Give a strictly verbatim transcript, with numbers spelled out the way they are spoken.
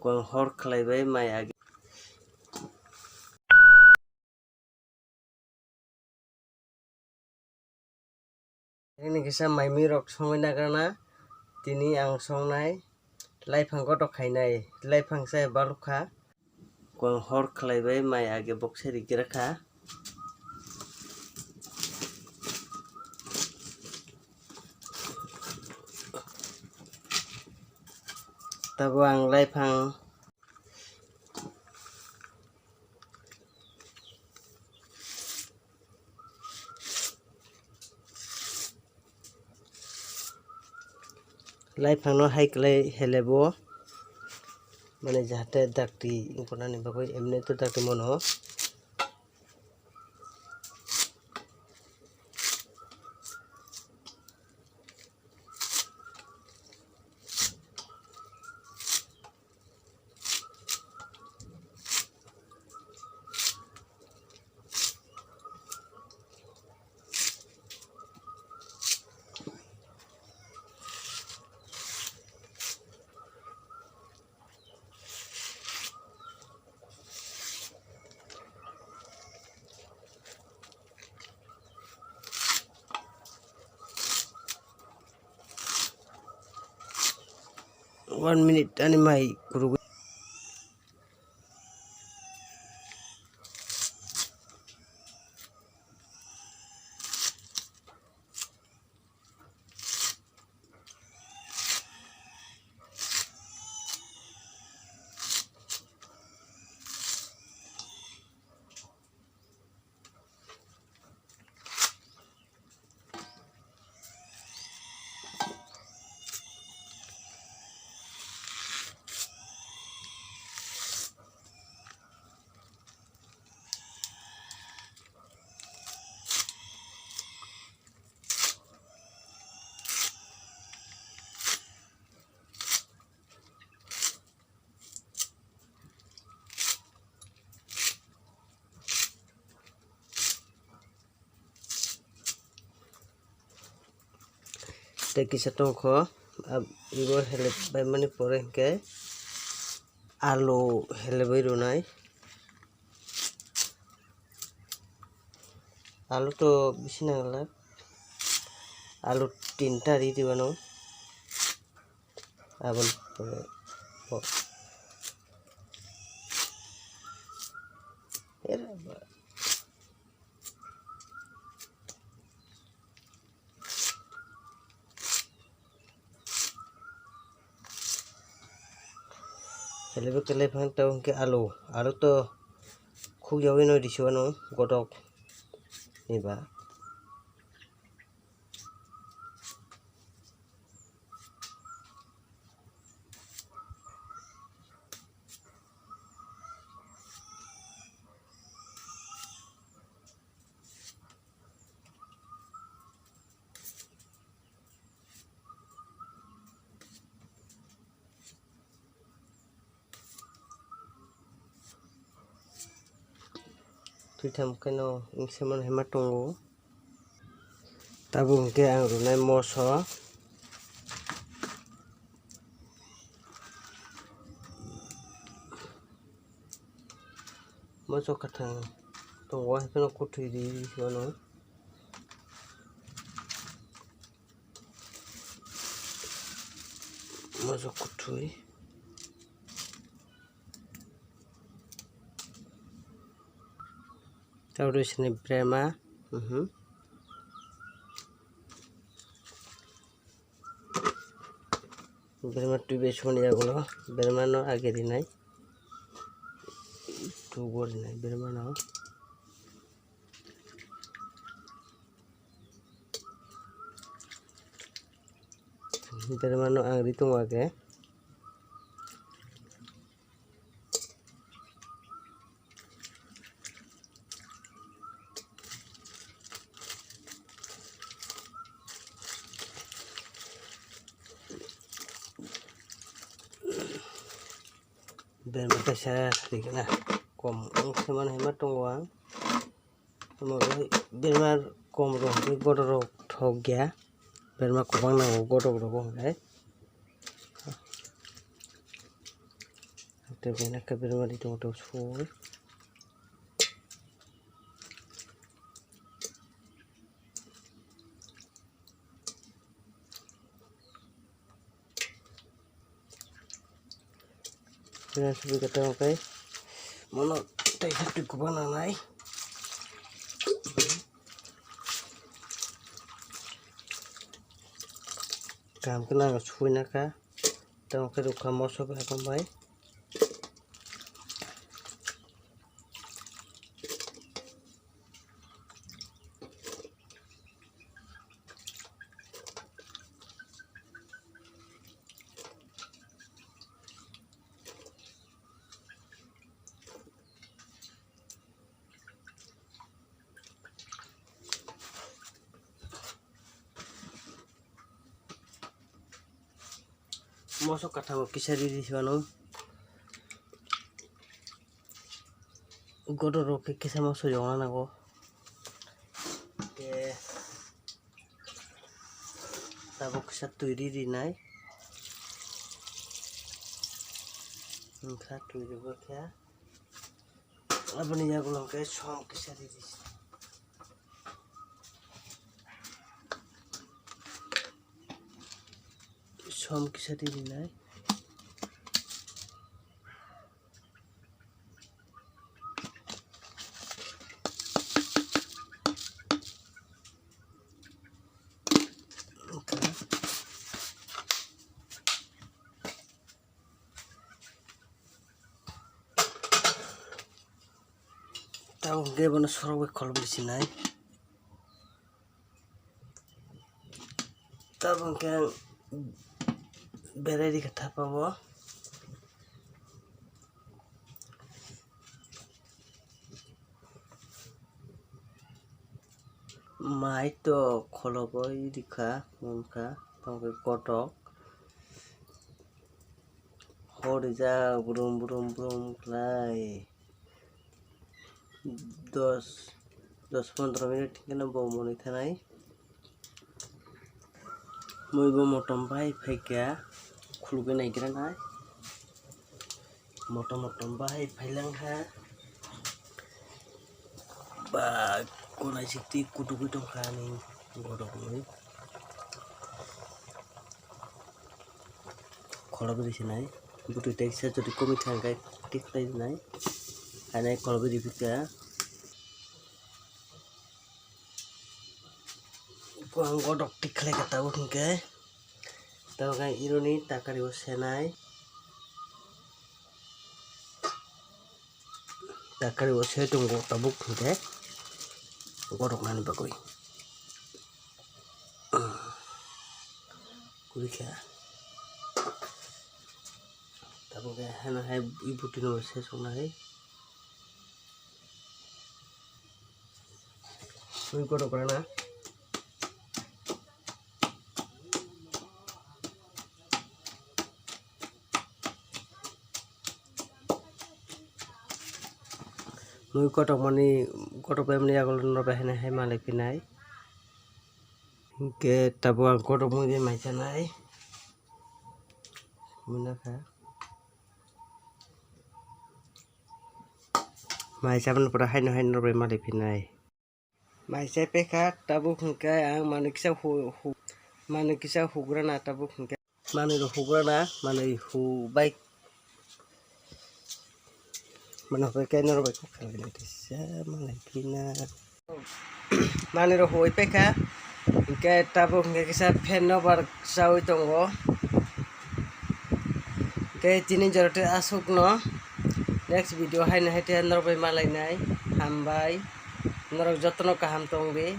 Kuang hor khlaibai mai age. Ini kisa mai mui rok songwi nagrana. Tini ang songnai. Laiphang kotor khainai, laiphang se balukha. Kuang hor khlaibai mai age bokse rigrakha. Tabo ang laiphang Laiphangno hai kwlai helebo, mane jahate dakti wngkha nani bagwi, emni to dakti mano. One minute ani mai kurugwi. Tei kisa tongkho, ab-, ibo helep baimani pore hinkhe alu helebwi rwnai. Alu to bisi nangla, alu tinta ri diba no. Aboni pore bo. Era ba. Helebwi kwlai phano tei hwnkhe alu, alu to khukyaui no risi uanw godok ni ba. Thwitham kheno wngse mano hinma tongo. Tabuk hwnkhe ang rwnai moso. Moso kwthang tongo, hai kheno kwthwi ri mano. Moso kwthwi. Tei oro sini berma, mhm. Berma twi bai soni yagulo, berma no age rinai. Tubo rinai berma no. Berma no ang ri tongo age. Berma kaisa rikna kom wng se mano hinma tongo ang. Omo berma kom rok hwnkhe godok rok thok ya. Berma kwbang nango godok rogo hwnkhe. Tei bini khe bermani tongo, tei sui. Bini sui khe tei mono tei khe twi kubang nangnai. Kaham khe nang sui na kha. Tamo khe rwkha moso bai. Moso kathamo kisa riri se mano. Godoro khe kisa moso yongna nango. Khe tabuk kisa twi ri rinai. Wngkha twi rwkhe. Aboni yagulo hwnkhe som kisa riri. Som kisa ririnai. Tabuk hwnkhe bono sorok bai kholobwi sinai. Tabuk hwnkhe ang berai rikha thapa o. Mai to kholobwi rikha, mankha, tamo khe kotok. Hor rijak brum brum brum khlai. Dos, dos pondro minute hwnkhe no bo mwnwi thanai. Mui bo motom bai phaikha, khulugwi naigra nai. Motom motom bai phailang kha. Ba, konai sikti kutugwi tongkha ani godoknwi. Kholobwi sinai, bwtwi teksa jodi komwi thangkhe tikhlai nai, hainai kholobwi ripikha. Ang godok tikhlai kha tabuk hwnkhe, tabuk ang ironi takari o senai. Takari o se tongo tabuk hwnkhe goroknani bagwi. Kurikha. Tabuk khe hano hai bwtwino se soknai. Twi kotok rana. Mui kotok mani, kotok bai mani yagulo no bai hwnwi hai malai phinai. Hwnkhe tabuk ang kotok mui bai mai chanai. Mui nakha. Mai chabani pore haino haino rw bai malai phinai. Mai chai paikha tabuk hwnkhe ang manwi kisa hu-, hu-, manwi kisa hugrana tabuk hwnkhe. Manwi rok hugrana, manwi hu bai. Mano bai khe norok bai kok khalai nai kisa malai phina. Manwi rok huwi paikha, hwnkhe tabuk hwnkhe kisa fan no bar chawi tongo. Hwnkhe tini jora tei aswkno next video haino hai tei norok bai malainai. Hambai, norok jotono kaham tongdi.